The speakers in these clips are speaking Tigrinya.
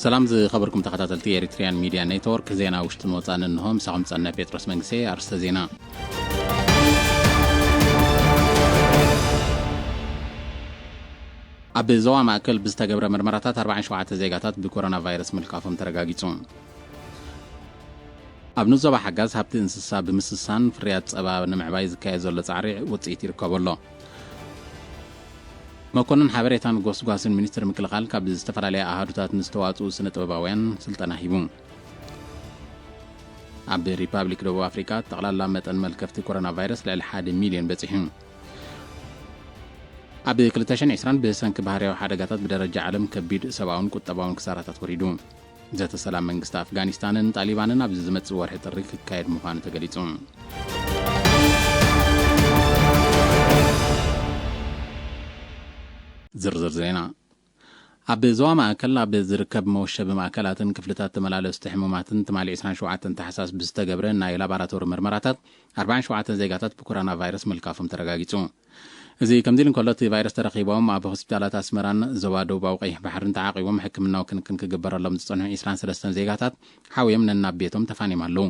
ሰላም ዝኸበርኩም ተኸታተልቲ ኤሪትሪያን ሚድያ ኔትወርክ፣ ዜና ውሽጥን ወጻእን እንሆ። ምሳኹም ጸንሕ ጴጥሮስ መንግስቴ። ኣርስተ ዜና። ኣብ ዞባ ማእከል ብዝተገብረ ምርመራታት ኣርባዓን ሸውዓተ ዜጋታት ብኮሮና ቫይረስ ምልካፎም ተረጋጊጹ። ኣብ ንዞባ ሓጋዝ ሃብቲ እንስሳ ብምስሳን ፍርያት ጸባ ንምዕባይ ዝካየድ ዘሎ ጻዕሪ ውጽኢት ይርከቦ ኣሎ። መኮንን ሓበሬታን ጎስጓስን ሚኒስትሪ ምክልኻል ካብ ዝተፈላለያ ኣሃዱታት ንዝተዋጽኡ ስነ ጥበባውያን ስልጠና ሂቡ። ኣብ ሪፓብሊክ ደቡብ ኣፍሪካ ጠቕላላ መጠን መልከፍቲ ኮሮና ቫይረስ ልዕሊ ሓደ ሚልዮን በጺሑ። ኣብ ክልተ ሽሕን ዕስራን ብሰንኪ ባህርያዊ ሓደጋታት ብደረጃ ዓለም ከቢድ ሰብኣውን ቁጠባውን ክሳራታት ወሪዱ። ዘተ ሰላም መንግስቲ ኣፍጋኒስታንን ጣሊባንን ኣብዚ ዝመጽእ ወርሒ ጥሪ ክካየድ ምዃኑ ተገሊጹ። ዝርዝር ዜና። ኣብ ዞባ ማእከል ኣብ ዝርከብ መወሸቢ ማእከላትን ክፍልታት ተመላለስቲ ሕሙማትን ትማሊ ዕስራን ሸውዓተን ታሕሳስ ብዝተገብረ ናይ ላቦራቶሪ ምርመራታት ኣርባዓን ሸውዓተን ዜጋታት ብኮሮና ቫይረስ ምልካፎም ተረጋጊጹ። እዚ ከምዚ ኢሉ እንከሎ፣ እቲ ቫይረስ ተረኺቦም ኣብ ሆስፒታላት ኣስመራን ዞባ ደቡባዊ ቀይሕ ባሕርን ተዓቂቦም ሕክምናዊ ክንክን ክግበረሎም ዝጸንሑ ዕስራን ሰለስተን ዜጋታት ሓውዮም ነናብ ቤቶም ተፋንዮም ኣለዉ።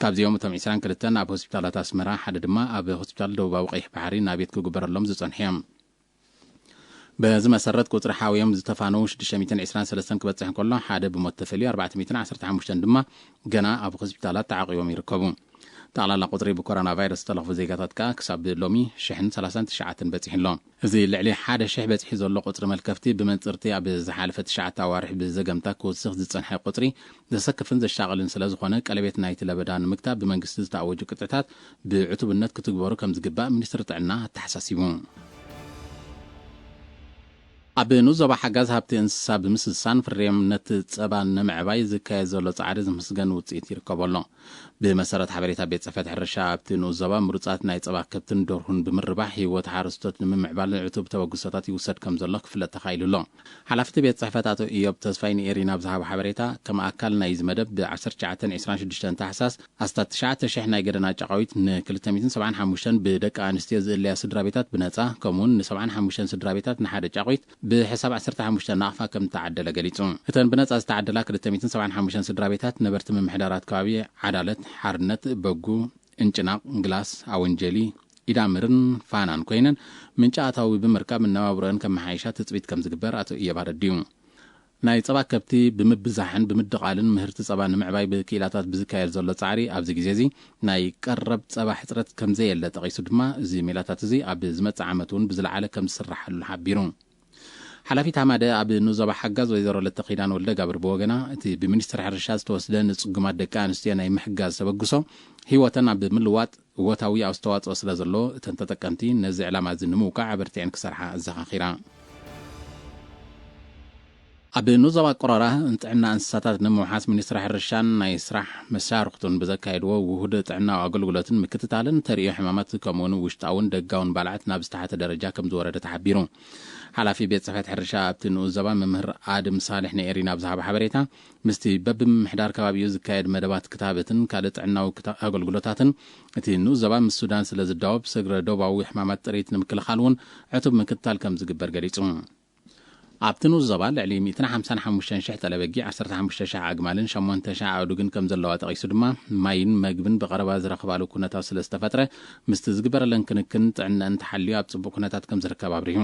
ካብዚኦም እቶም ዕስራን ክልተን ኣብ ሆስፒታላት ኣስመራ፣ ሓደ ድማ ኣብ ሆስፒታል ደቡባዊ ቀይሕ ባሕሪ ናቤት ክግበረሎም ዝጸንሑ እዮም። በዚ መሰረት ቁጽሪ ሓውዮም ዝተፋነዉ ሽዱሽተ ሚእትን ዕስራን ሰለስተን ክበጽሕ እንከሎ፣ ሓደ ብሞት ተፈልዩ፣ ኣርባዕተ ሚእትን ዓሰርተ ሓሙሽተን ድማ ገና ኣብ ሆስፒታላት ተዓቂቦም ይርከቡ። ጠቕላላ ቁጽሪ ብኮሮና ቫይረስ ዝተለኽፉ ዜጋታት ከኣ ክሳብ ሎሚ ሽሕን ሰላሳን ትሽዓተን በጺሑ ኣሎ። እዚ ልዕሊ ሓደ ሽሕ በጺሑ ዘሎ ቁጽሪ መልከፍቲ ብመንጽርቲ ኣብ ዝሓለፈ ትሽዓተ ኣዋርሕ ብዘገምታ ክውስኽ ዝጸንሐ ቁጽሪ ዘሰክፍን ዘሻቕልን ስለ ዝኾነ፣ ቀለቤት ናይቲ ለበዳ ንምግታእ ብመንግስቲ ዝተኣወጁ ቅጥዕታት ብዕቱብነት ክትግበሩ ከም ዝግባእ ሚኒስትሪ ጥዕና ኣተሓሳሲቡ። ኣብ ንኡስ ዞባ ሓጋዝ ሃብቲ እንስሳ ብምስሳን ፍርያምነት ጸባ ንምዕባይ ዝካየድ ዘሎ ጻዕሪ ዝምስገን ውጽኢት ይርከቦ ኣሎ። ብመሰረት ሓበሬታ ቤት ጽሕፈት ሕርሻ፣ ኣብቲ ንኡስ ዞባ ምሩጻት ናይ ጸባ ከብትን ደርሁን ብምርባሕ ህይወት ሓረስቶት ንምምዕባል ዕቱብ ተበግሶታት ይውሰድ ከም ዘሎ ክፍለጥ ተኻኢሉ ኣሎ። ሓላፊ እቲ ቤት ጽሕፈት ኣቶ ኢዮብ ተስፋይ ንኤሪና ኣብ ዝሃቦ ሓበሬታ፣ ከም ኣካል ናይዚ መደብ ብ ዓሰርተ ትሽዓተን ዕስራን ሽዱሽተን ታሕሳስ ኣስታት ትሽዓተ ሽሕ ናይ ገደና ጫቓዊት ንክልተ ሚእትን ሰብዓን ሓሙሽተን ብደቂ ኣንስትዮ ዝእለያ ስድራ ቤታት ብነጻ፣ ከምኡውን ንሰብዓን ሓሙሽተን ስድራ ቤታት ንሓደ ጫቒት ብሕሳብ ዓሰርተ ሓሙሽተ ናቕፋ ከም እተዓደለ ገሊጹ። እተን ብነጻ ዝተዓደላ ክልተ ሚእትን ሰብዓን ሓሙሽተን ስድራ ቤታት ነበርቲ ምምሕዳራት ከባቢ ዓዳለት፣ ሓርነት፣ በጉ፣ እንጭናቕ፣ ግላስ፣ ኣወንጀሊ፣ ኢዳምርን ፋናን ኮይነን፣ ምንጪ ኣታዊ ብምርካብ መነባብሮአን ከመሓይሻ ትጽቢት ከም ዝግበር ኣቶ እዮብ ኣረዲኡ። ናይ ጸባ ከብቲ ብምብዛሕን ብምድቓልን ምህርቲ ጸባ ንምዕባይ ብክኢላታት ብዝካየድ ዘሎ ጻዕሪ፣ ኣብዚ ግዜ እዚ ናይ ቀረብ ጸባ ሕጽረት ከም ዘየለ ጠቒሱ ድማ፣ እዚ ሜላታት እዚ ኣብ ዝመጽእ ዓመት እውን ብዝለዓለ ከም ዝስራሓሉ ሓቢሩ። ሓላፊት ሃማደ ኣብ ንኡስ ዞባ ሓጋዝ ወይዘሮ ለተ ኪዳን ወልደ ጋብር ብወገና፣ እቲ ብሚኒስትሪ ሕርሻ ዝተወስደ ንጽጉማት ደቂ ኣንስትዮ ናይ ምሕጋዝ ተበግሶ ህይወተን ኣብ ምልዋጥ እወታዊ ኣስተዋጽኦ ስለ ዘሎ፣ እተን ተጠቀምቲ ነዚ ዕላማ እዚ ንምውቃዕ ኣበርቲዐን ክሰርሓ ኣዘኻኺራ። ኣብ ንኡስ ዞባ ቆሮራ ጥዕና እንስሳታት ንምውሓስ ሚኒስትሪ ሕርሻን ናይ ስራሕ መሻርኽቱን ብዘካየድዎ ውሁድ ጥዕናዊ ኣገልግሎትን ምክትታልን፣ ተርእዮ ሕማማት ከምኡውን ውሽጣውን ደጋውን ባልዓት ናብ ዝተሓተ ደረጃ ከም ዝወረደ ተሓቢሩ። ሓላፊ ቤት ጽሕፈት ሕርሻ ኣብቲ ንኡስ ዞባ መምህር ኣድም ሳልሕ ንኤሪና ኣብ ዝሃቦ ሓበሬታ፣ ምስቲ በብምምሕዳር ከባቢኡ ዝካየድ መደባት ክታበትን ካልእ ጥዕናዊ ክታ-፣ ኣገልግሎታትን፣ እቲ ንኡስ ዞባ ምስ ሱዳን ስለ ዝዳወብ፣ ስግረ ዶባዊ ሕማማት ጥሪት ንምክልኻል እውን ዕቱብ ምክትታል ከም ዝግበር ገሊጹ። ኣብቲ ንኡስ ዞባ ልዕሊ ሚእትን ሓምሳን ሓሙሽተን ሽሕ ጠለበጊ፣ ዓሰርተ ሓሙሽተ ሽሕ ኣግማልን ሸሞንተ ሽሕ ኣእዱግን ከም ዘለዋ ጠቒሱ ድማ፣ ማይን መግብን ብቐረባ ዝረኽባሉ ኩነታት ስለ ዝተፈጥረ፣ ምስቲ ዝግበረለን ክንክን ጥዕነአን ተሓልዩ ኣብ ጽቡቕ ኩነታት ከም ዝርከብ ኣብሪሁ።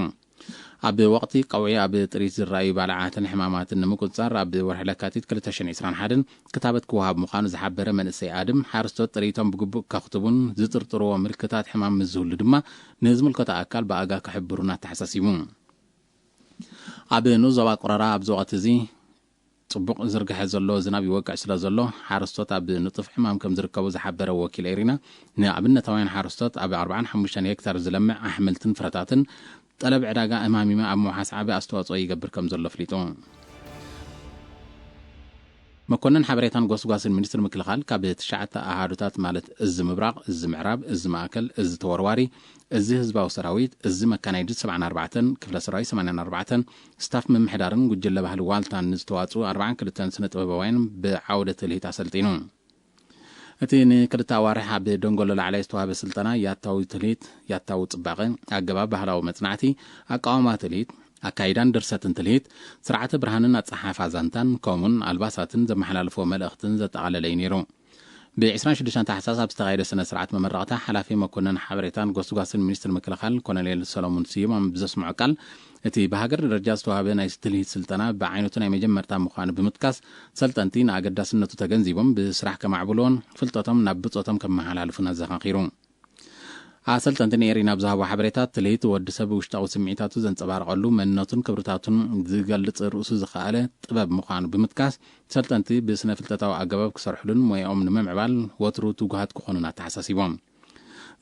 ኣብ ወቕቲ ቀውዒ ኣብ ጥሪት ዝረኣዩ ባልዓትን ሕማማትን ንምቁጽጻር፣ ኣብ ወርሒ ለካቲት ክልተ ሽሕን ዕስራን ሓደን ክታበት ክወሃብ ምዃኑ ዝሓበረ መንእሰይ ኣድም፣ ሓረስቶት ጥሪቶም ብግቡእ ከኽትቡን ዝጥርጥርዎ ምልክታት ሕማም ምስ ዝህሉ ድማ ንዝምልከቶ ኣካል ብኣጋ ክሕብሩን ኣተሓሳሲቡ። ኣብ ንኡስ ዞባ ቆረራ ኣብዚ ወቕቲ እዚ ጽቡቕ ዝርግሐ ዘሎ ዝናብ ይወቅዕ ስለ ዘሎ፣ ሓረስቶት ኣብ ንጡፍ ዕማም ከም ዝርከቡ ዝሓበረ ወኪል ኤሪና፣ ንኣብነታውያን ሓረስቶት ኣብ ኣርባዓን ሓሙሽተን ሄክታር ዝለምዕ ኣሕምልትን ፍረታትን ጠለብ ዕዳጋ እማሚመ ኣብ ምውሓስ ዓቢ ኣስተዋጽኦ ይገብር ከም ዘሎ ኣፍሊጡ። መኮንን ሓበሬታን ጎስጓስን ሚኒስትሪ ምክልኻል፣ ካብ ትሽዓተ ኣሃዱታት፣ ማለት እዚ ምብራቕ፣ እዚ ምዕራብ፣ እዚ ማእከል፣ እዚ ተወርዋሪ፣ እዚ ህዝባዊ ሰራዊት፣ እዚ መካናይዝድ ሰብዓን ኣርባዕተን፣ ክፍለ ሰራዊት ሰማንያን ኣርባዕተን፣ ስታፍ ምምሕዳርን ጉጅለ ባህሊ ዋልታን ንዝተዋጽኡ ኣርባዓን ክልተን ስነ ጥበባውያን ብዓውደ ትልሂት ኣሰልጢኑ። እቲ ንክልተ ኣዋርሕ ኣብ ደንጎሎ ላዕላይ ዝተዋህበ ስልጠና፣ ያታዊ ትልሂት፣ ያታዊ ጽባቐ፣ ኣገባብ ባህላዊ መጽናዕቲ፣ ኣቃውማ ትልሂት፣ ኣካይዳን ድርሰትን ትልሂት፣ ስርዓተ ብርሃንን ኣጸሓሕፋ ዛንታን፣ ከምኡውን ኣልባሳትን ዘመሓላልፎ መልእኽትን ዘጠቓለለ እዩ ነይሩ። ብ ዕስራን ሽዱሽተን ታሕሳስ ኣብ ዝተኻየደ ስነ ስርዓት መመረቕታ፣ ሓላፊ መኮነን ሓበሬታን ጎስጓስን ሚኒስትር ምክልኻል ኮሎኔል ሰሎሞን ስዩም ኣብ ዘስምዖ ቃል፣ እቲ ብሃገር ደረጃ ዝተዋህበ ናይ ትልሂት ስልጠና ብዓይነቱ ናይ መጀመርታ ምዃኑ ብምጥቃስ፣ ሰልጠንቲ ንኣገዳስነቱ ተገንዚቦም ብስራሕ ከማዕብልዎን ፍልጠቶም ናብ ብጾቶም ከመሓላልፉን ኣዘኻኺሩ። ኣሰልጠንቲ ንኤሪና ኣብ ዝሃቦ ሓበሬታ፣ ትልሂት ወዲ ሰብ ውሽጣዊ ስምዒታቱ ዘንጸባርቐሉ፣ መንነቱን ክብርታቱን ዝገልጽ ርእሱ ዝኸኣለ ጥበብ ምዃኑ ብምጥቃስ፣ ሰልጠንቲ ብስነ ፍልጠታዊ ኣገባብ ክሰርሕሉን ሞያኦም ንምምዕባል ወትሩ ትጉሃት ክኾኑን ኣተሓሳሲቦም።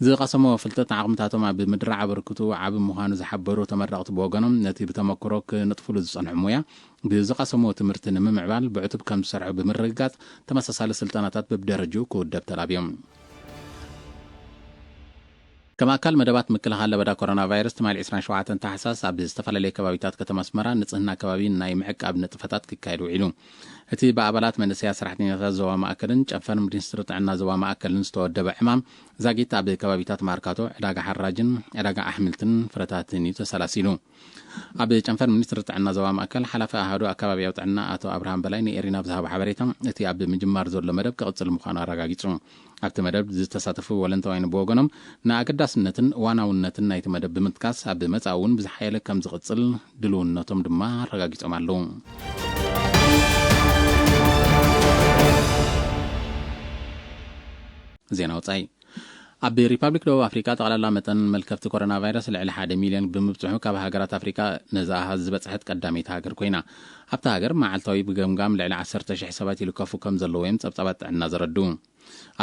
ዝቐሰምዎ ፍልጠት ዓቕምታቶም ኣብ ምድራዕ ኣበርክትኡ ዓቢ ምዃኑ ዝሓበሩ ተመረቕቲ ብወገኖም፣ ነቲ ብተመክሮ ክነጥፍሉ ዝጸንሑ ሞያ ብዝቐሰምዎ ትምህርቲ ንምምዕባል ብዕቱብ ከም ዝሰርሑ ብምርግጋጽ፣ ተመሳሳሊ ስልጠናታት በብደረጅኡ ክውደብ ተላብዮም። ከም ኣካል መደባት ምክልኻል ለበዳ ኮሮና ቫይረስ፣ ትማሊ ዕስራን ሸውዓተን ታሕሳስ ኣብ ዝተፈላለየ ከባቢታት ከተማ ኣስመራ ንጽህና ከባቢ ናይ ምዕቃብ ንጥፈታት ክካየድ ውዒሉ። እቲ ብኣባላት መንእሰያት ሰራሕተኛታት ዞባ ማእከልን ጨንፈር ሚኒስትሪ ጥዕና ዞባ ማእከልን ዝተወደበ ዕማም ዛጊት ኣብ ከባቢታት ማርካቶ፣ ዕዳጋ ሓራጅን ዕዳጋ ኣሕምልትን ፍረታትን እዩ ተሰላሲሉ። ኣብ ጨንፈር ሚኒስትሪ ጥዕና ዞባ ማእከል ሓላፊ ኣሃዱ ኣከባቢያዊ ጥዕና ኣቶ ኣብርሃም በላይ ንኤሪና ብዝሃቦ ሓበሬታ፣ እቲ ኣብ ምጅማር ዘሎ መደብ ክቕጽል ምዃኑ ኣረጋጊጹ። ኣብቲ መደብ ዝተሳተፉ ወለንታውያን ብወገኖም፣ ንኣገዳስነትን እዋናውነትን ናይቲ መደብ ብምጥቃስ፣ ኣብ መጻኢ እውን ብዝሓየለ ከም ዝቕጽል ድልውነቶም ድማ ኣረጋጊጾም ኣለዉ። ዜና ወጻኢ። ኣብ ሪፓብሊክ ደቡብ ኣፍሪካ፣ ጠቕላላ መጠን መልከፍቲ ኮሮና ቫይረስ ልዕሊ ሓደ ሚልዮን ብምብጽሑ፣ ካብ ሃገራት ኣፍሪካ ነዚ ኣሃዝ ዝበጽሐት ቀዳመይቲ ሃገር ኮይና። ኣብታ ሃገር መዓልታዊ ብገምጋም ልዕሊ ዓሰርተ ሽሕ ሰባት ይልከፉ ከም ዘለዉ እዮም ጸብጻባት ጥዕና ዘረድኡ።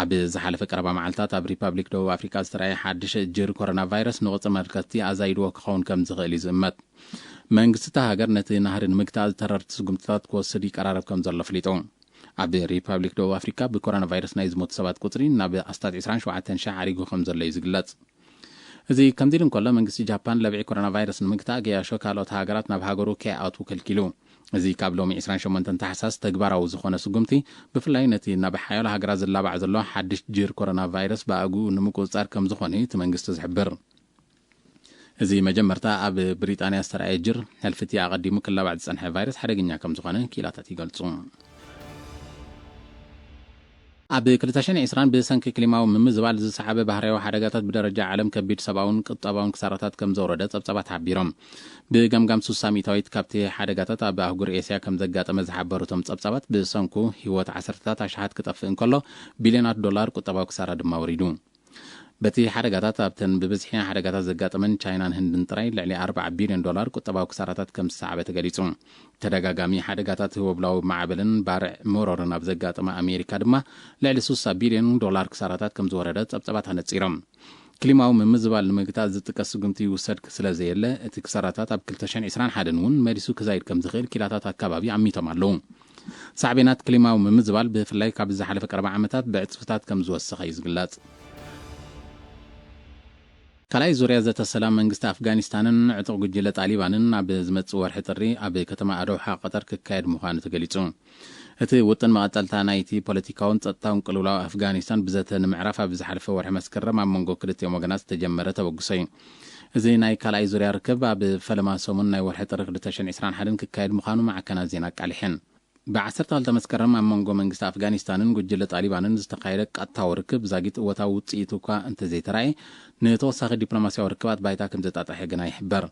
ኣብ ዝሓለፈ ቀረባ መዓልታት፣ ኣብ ሪፓብሊክ ደቡብ ኣፍሪካ ዝተራእየ ሓድሽ ጅር ኮሮና ቫይረስ ንቁጽሪ መልከፍቲ ኣዛይድዎ ክኸውን ከም ዝኽእል እዩ ዝእመት። መንግስቲ እታ ሃገር ነቲ ናህሪ ንምግታእ ዝተረርቲ ስጉምትታት ክወስድ ይቀራረብ ከም ዘሎ ኣፍሊጡ። ኣብ ሪፓብሊክ ደቡብ ኣፍሪካ ብኮሮና ቫይረስ ናይ ዝሞቱ ሰባት ቁጽሪ ናብ ኣስታት ዕስራን ሸውዓተን ሽሕ ዓሪጉ ከም ዘሎ እዩ ዝግለጽ። እዚ ከምዚ ኢሉ እንከሎ፣ መንግስቲ ጃፓን ለብዒ ኮሮና ቫይረስ ንምግታእ፣ ገያሾ ካልኦት ሃገራት ናብ ሃገሩ ከይኣትዉ ከልኪሉ። እዚ ካብ ሎሚ ዕስራን ሸሞንተን ታሕሳስ ተግባራዊ ዝኾነ ስጉምቲ፣ ብፍላይ ነቲ ናብ ሓያሎ ሃገራት ዝላባዕ ዘሎ ሓድሽ ጅር ኮሮና ቫይረስ ብኣግኡ ንምቁጽጻር ከም ዝኾነ እዩ እቲ መንግስቲ ዝሕብር። እዚ መጀመርታ ኣብ ብሪጣንያ ዝተራእየ ጅር፣ ሕልፊቲ ኣቐዲሙ ክላባዕ ዝጸንሐ ቫይረስ ሓደገኛ ከም ዝኾነ ክኢላታት ይገልጹ። ኣብ ክልተ ሽሕን ዕስራን ብሰንኪ ክሊማዊ ምምዝባል ዝሰዓበ ባህርያዊ ሓደጋታት ብደረጃ ዓለም ከቢድ ሰብኣውን ቁጠባውን ክሳራታት ከም ዘውረደ ጸብጻባት ሓቢሮም። ብገምጋም ሱሳ ሚእታዊት ካብቲ ሓደጋታት ኣብ ኣህጉር ኤስያ ከም ዘጋጠመ ዝሓበሩ እቶም ጸብጻባት፣ ብሰንኩ ህይወት ዓሰርተታት ኣሽሓት ክጠፍእ እንከሎ፣ ቢልዮናት ዶላር ቁጠባዊ ክሳራ ድማ ወሪዱ። በቲ ሓደጋታት፣ ኣብተን ብብዝሒ ሓደጋታት ዘጋጠመን ቻይናን ህንድን ጥራይ ልዕሊ ኣርባዓ ቢልዮን ዶላር ቁጠባዊ ክሳራታት ከም ዝሰዓበ ተገሊጹ። ተደጋጋሚ ሓደጋታት ህወብላዊ ማዕበልን ባርዕ መሮርን ኣብ ዘጋጠመ ኣሜሪካ ድማ፣ ልዕሊ ስሳ ቢልዮን ዶላር ክሳራታት ከም ዝወረደ ጸብጻባት ኣነጺሮም። ክሊማዊ ምምዝባል ንምግታእ ዝጥቀስ ስጉምቲ ይውሰድ ስለ ዘየለ፣ እቲ ክሳራታት ኣብ ክልተ ሽሕን ዕስራን ሓደን እውን መሊሱ ክዛይድ ከም ዝኽእል ኪላታት ኣካባቢ ኣሚቶም ኣለዉ። ሳዕቤናት ክሊማዊ ምምዝባል፣ ብፍላይ ካብ ዝሓለፈ ቀረባ ዓመታት፣ ብዕጽፍታት ከም ዝወሰኸ እዩ ዝግለጽ። ካልኣይ ዙርያ ዘተ ሰላም መንግስቲ ኣፍጋኒስታንን ዕጡቕ ጉጅለ ጣሊባንን ኣብ ዝመጽእ ወርሒ ጥሪ ኣብ ከተማ ኣዶሓ ቀጠር ክካየድ ምዃኑ ተገሊጹ። እቲ ውጥን፣ መቐጸልታ ናይቲ ፖለቲካውን ጸጥታውን ቅልውላው ኣፍጋኒስታን ብዘተ ንምዕራፍ፣ ኣብ ዝሓለፈ ወርሒ መስከረም ኣብ መንጎ ክልቲኦም ወገናት ዝተጀመረ ተበግሶ እዩ። እዚ ናይ ካልኣይ ዙርያ ርክብ፣ ኣብ ፈለማ ሰሙን ናይ ወርሒ ጥሪ ክልተ ሽሕን ዕስራን ሓደን ክካየድ ምዃኑ ማዕከናት ዜና ኣቃሊሐን። ብ ዓሰርተ ክልተ መስከረም ኣብ መንጎ መንግስቲ ኣፍጋኒስታንን ጉጅለ ጣሊባንን ዝተኻየደ ቀጥታዊ ርክብ፣ ዛጊት እወታዊ ውጽኢት እኳ እንተዘይተራእየ፣ ንተወሳኺ ዲፕሎማስያዊ ርክባት ባይታ ከም ዘጣጠሐ ግና ይሕበር።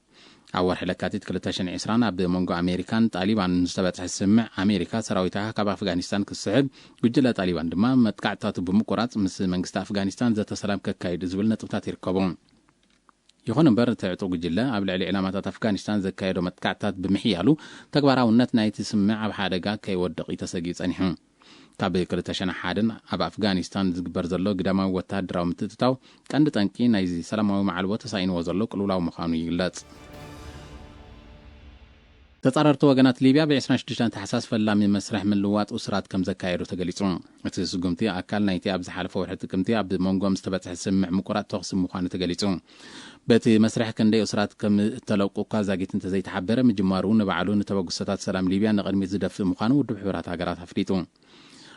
ኣብ ወርሒ ለካቲት ክልተ ሽሕን ዕስራን ኣብ መንጎ ኣሜሪካን ጣሊባንን ዝተበጽሐ ስምምዕ፣ ኣሜሪካ ሰራዊታ ካብ ኣፍጋኒስታን ክስሕብ፣ ጉጅለ ጣሊባን ድማ መጥቃዕትታቱ ብምቁራጽ ምስ መንግስቲ ኣፍጋኒስታን ዘተ ሰላም ከካይድ ዝብል ነጥብታት ይርከቡ። ይኹን እምበር፣ እቲ ዕጡቕ ጉጅለ ኣብ ልዕሊ ዕላማታት ኣፍጋኒስታን ዘካየዶ መጥቃዕትታት ብምሕያሉ፣ ተግባራውነት ናይቲ ስምምዕ ኣብ ሓደጋ ከይወድቕ እዩ ተሰጊኡ ጸኒሑ። ካብ ክልተ ሽሕን ሓደን ኣብ ኣፍጋኒስታን ዝግበር ዘሎ ግዳማዊ ወተሃደራዊ ምትእትታው፣ ቀንዲ ጠንቂ ናይዚ ሰላማዊ ማዕልቦ ተሳኢንዎ ዘሎ ቅልውላው ምዃኑ ይግለጽ። ተጻረርቲ ወገናት ሊብያ ብ ዕስራን ሽዱሽተን ታሕሳስ ፈላሚ መስርሕ ምልዋጥ እሱራት ከም ዘካየዱ ተገሊጹ። እቲ ስጉምቲ፣ ኣካል ናይቲ ኣብ ዝሓለፈ ወርሒ ጥቅምቲ ኣብ መንጎኦም ዝተበጽሐ ስምምዕ ምቁራጽ ተኹሲ ምዃኑ ተገሊጹ። በቲ መስርሕ ክንደይ እሱራት ከም እተለቁ እኳ ዛጊት እንተዘይተሓበረ፣ ምጅማሩ ንባዕሉ ንተበግሶታት ሰላም ሊብያ ንቕድሚት ዝደፍእ ምዃኑ ውድብ ሕቡራት ሃገራት ኣፍሊጡ።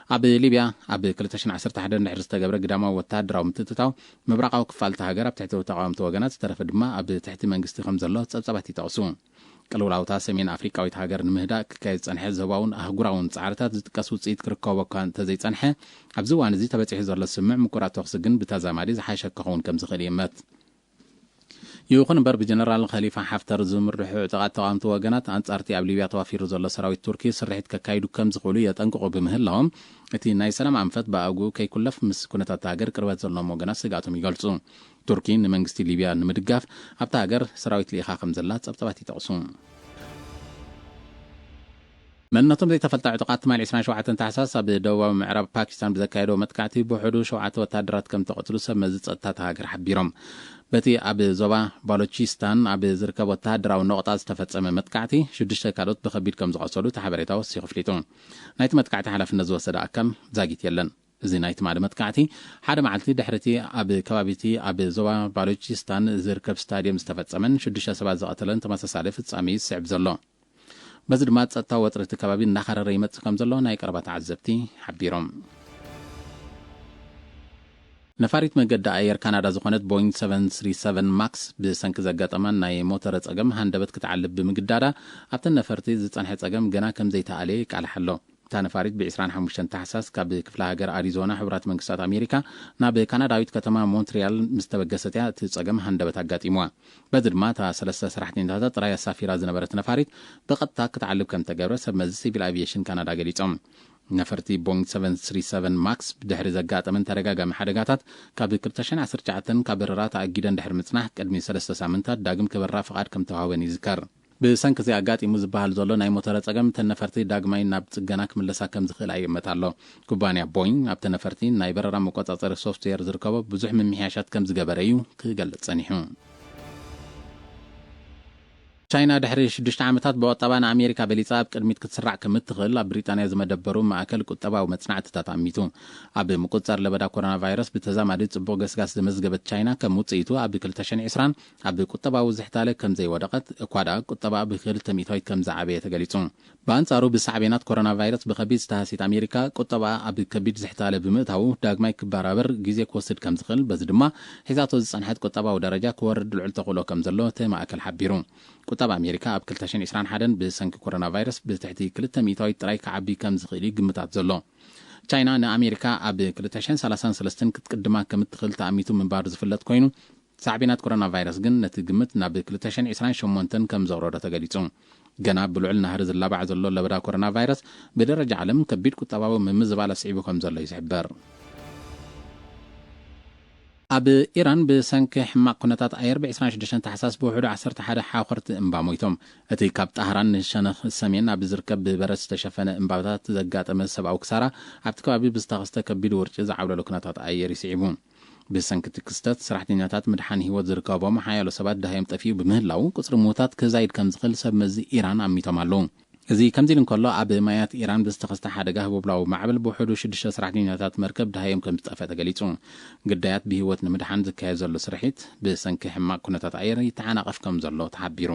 ኣብ ሊብያ ኣብ ክልተ ሽሕን ዓሰርተ ሓደን ድሕሪ ዝተገብረ ግዳማዊ ወተሃደራዊ ምትእትታው፣ ምብራቓዊ ክፋል እታ ሃገር ኣብ ትሕቲ ተቓወምቲ ወገናት፣ ዝተረፈ ድማ ኣብ ትሕቲ መንግስቲ ከም ዘሎ ጸብጻባት ይጠቕሱ። ቅልውላውታ ሰሜን ኣፍሪቃዊት ሃገር ንምህዳእ ክካየድ ዝጸንሐ ዞባውን ኣህጉራውን ጻዕርታት ዝጥቀስ ውጽኢት ክርከቦ እኳ እንተዘይጸንሐ፣ ኣብዚ እዋን እዚ ተበጺሑ ዘሎ ስምዕ ምቁራጽ ተኹሲ ግን ብተዛማዲ ዝሓሸ ክኸውን ከም ዝኽእል ይእመት። ይኹን እምበር፣ ብጀነራል ኸሊፋ ሓፍተር ዝምርሑ ዕጡቓት ተቓወምቲ ወገናት፣ ኣንጻርቲ ኣብ ሊብያ ተዋፊሩ ዘሎ ሰራዊት ቱርኪ ስርሒት ከካይዱ ከም ዝኽእሉ የጠንቅቑ ብምህላዎም፣ እቲ ናይ ሰላም ኣንፈት ብኣግኡ ከይኩለፍ ምስ ኩነታት ሃገር ቅርበት ዘለዎም ወገናት ስግኣቶም ይገልጹ። ቱርኪ ንመንግስቲ ሊብያ ንምድጋፍ ኣብታ ሃገር ሰራዊት ልኢኻ ከም ዘላ ጸብጻባት ይጠቕሱ። መንነቶም ዘይተፈልጠ ዕጡቓት ትማሊ ዕስራን ሸውዓተን ታሕሳስ ኣብ ደቡባዊ ምዕራብ ፓኪስታን ብዘካየደዎ መጥቃዕቲ ብውሕዱ ሸውዓተ ወታደራት ከም ተቐትሉ ሰብ መዚ ጸጥታ እታ ሃገር ሓቢሮም። በቲ ኣብ ዞባ ባሎቺስታን ኣብ ዝርከብ ወተሃደራዊ ነቑጣ ዝተፈጸመ መጥቃዕቲ፣ ሽዱሽተ ካልኦት ብኸቢድ ከም ዝቖሰሉ እቲ ሓበሬታ ወሲኹ ኣፍሊጡ። ናይቲ መጥቃዕቲ ሓላፍነት ዝወሰደ ኣካል ዛጊት የለን። እዚ ናይ ትማሊ መጥቃዕቲ፣ ሓደ መዓልቲ ድሕሪቲ ኣብ ከባቢቲ ኣብ ዞባ ባሎቺስታን ዝርከብ ስታድየም ዝተፈጸመን ሽዱሽተ ሰባት ዝቐተለን ተመሳሳሊ ፍጻሜ እዩ ዝስዕብ ዘሎ። በዚ ድማ ጸጥታዊ ወጥሪ እቲ ከባቢ እናኸረረ ይመጽእ ከም ዘሎ ናይ ቀረባ ተዓዘብቲ ሓቢሮም። ነፋሪት መገዲ ኣየር ካናዳ ዝኾነት ቦይንግ ሰቨን ስሪ ሰቨን ማክስ ብሰንኪ ዘጋጠማ ናይ ሞተር ጸገም ሃንደበት ክትዓልብ ብምግዳዳ፣ ኣብተን ነፈርቲ ዝጸንሐ ጸገም ገና ከም ዘይተኣለየ ይቃልሕ ኣሎ። እታ ነፋሪት ብ ዕስራን ሓሙሽተን ታሕሳስ ካብ ክፍለ ሃገር ኣሪዞና ሕቡራት መንግስታት ኣሜሪካ ናብ ካናዳዊት ከተማ ሞንትሪያል ምስ ተበገሰት እያ እቲ ጸገም ሃንደበት ኣጋጢምዋ። በዚ ድማ እታ ሰለስተ ሰራሕተኛታት ጥራይ ኣሳፊራ ዝነበረት ነፋሪት ብቐጥታ ክትዓልብ ከም ተገብረ ሰብ መዚ ሲቪል ኣቪዬሽን ካናዳ ገሊጾም። ነፈርቲ ቦይንግ ሰቨን ስሪ ሰቨን ማክስ ብድሕሪ ዘጋጠመን ተደጋጋሚ ሓደጋታት፣ ካብ ክልተ ሽሕን ዓሰርተ ትሽዓተን ካብ በረራ ተኣጊደን ድሕሪ ምጽናሕ፣ ቅድሚ ሰለስተ ሳምንታት ዳግም ክበራ ፍቓድ ከም ተዋህበን ይዝከር። ብሰንኪ እዚ ኣጋጢሙ ዝበሃል ዘሎ ናይ ሞተረ ጸገም፣ እተን ነፈርቲ ዳግማይ ናብ ጽገና ክምለሳ ከም ዝኽእል ይእመት ኣሎ። ኩባንያ ቦይንግ ኣብተን ነፈርቲ ናይ በረራ መቆጻጸሪ ሶፍትዌር ዝርከቦ ብዙሕ ምምሕያሻት ከም ዝገበረ እዩ ክገልጽ ጸኒሑ። ቻይና ድሕሪ ሽዱሽተ ዓመታት ብቁጠባ ንኣሜሪካ በሊጻ ኣብ ቅድሚት ክትስራዕ ከም እትኽእል ኣብ ብሪጣንያ ዝመደበሩ ማእከል ቁጠባዊ መጽናዕትታት ኣሚቱ። ኣብ ምቁጽጻር ለበዳ ኮሮና ቫይረስ ብተዛማዲ ጽቡቕ ገስጋስ ዘመዝገበት ቻይና፣ ከም ውጽኢቱ ኣብ ክልተ ሽሕን ዕስራን ኣብ ቁጠባዊ ዝሕታለ ከም ዘይወደቐት፣ እኳ ደኣ ቁጠባ ብክልተ ሚእታዊት ከም ዝዓበየ ተገሊጹ። ብኣንጻሩ፣ ብሳዕቤናት ኮሮና ቫይረስ ብኸቢድ ዝተሃስየት ኣሜሪካ፣ ቁጠባ ኣብ ከቢድ ዝሕታለ ብምእታዉ፣ ዳግማይ ክበራበር ግዜ ክወስድ ከም ዝኽእል፣ በዚ ድማ ሒዛቶ ዝጸንሐት ቁጠባዊ ደረጃ ክወርድ ልዑል ተኽእሎ ከም ዘሎ እቲ ማእከል ሓቢሩ። ቁጠባ ኣሜሪካ ኣብ ክልተ ሽሕን ዕስራን ሓደን ብሰንኪ ኮሮና ቫይረስ ብትሕቲ ክልተ ሚእታዊት ጥራይ ክዓቢ ከም ዝኽእል እዩ ግምታት ዘሎ። ቻይና ንኣሜሪካ ኣብ ክልተ ሽሕን ሰላሳን ሰለስተን ክትቅድማ ከም እትኽእል ተኣሚቱ ምንባሩ ዝፍለጥ ኮይኑ፣ ሳዕቤናት ኮሮና ቫይረስ ግን ነቲ ግምት ናብ ክልተ ሽሕን ዕስራን ሸሞንተን ከም ዘቕረዶ ተገሊጹ። ገና ብልዑል ናህሪ ዝላባዕ ዘሎ ለበዳ ኮሮና ቫይረስ፣ ብደረጃ ዓለም ከቢድ ቁጠባዊ ምምዝባል ኣስዒቡ ከም ዘሎ እዩ ዝሕበር። ኣብ ኢራን ብሰንኪ ሕማቕ ኩነታት ኣየር ብ ዕስራን ሽዱሽተን ታሕሳስ ብውሕዱ ዓሰርተ ሓደ ሓኾርቲ እምባ ሞይቶም። እቲ ካብ ጣህራን ንሸነኽ ሰሜን ኣብ ዝርከብ ብበረድ ዝተሸፈነ እምባታት ዘጋጠመ ሰብኣዊ ክሳራ፣ ኣብቲ ከባቢ ብዝተኸስተ ከቢድ ውርጪ ዝዓብለሎ ኩነታት ኣየር ይስዒቡ። ብሰንኪ እቲ ክስተት፣ ሰራሕተኛታት ምድሓን ህይወት ዝርከቦም ሓያሎ ሰባት ደሃዮም ጠፊኡ ብምህላዉ፣ ቁጽሪ ምዉታት ክዛይድ ከም ዝኽእል ሰብ መዚ ኢራን ኣሚቶም ኣለዉ። እዚ ከምዚ ኢሉ እንከሎ፣ ኣብ ማያት ኢራን ብዝተኸስተ ሓደጋ ህቦብላዊ ማዕበል ብውሕዱ ሽዱሽተ ሰራሕተኛታት መርከብ ደሃዮም ከም ዝጠፍአ ተገሊጹ። ግዳያት ብህይወት ንምድሓን ዝካየድ ዘሎ ስርሒት፣ ብሰንኪ ሕማቕ ኩነታት ኣየር ይተዓናቐፍ ከም ዘሎ ተሓቢሩ።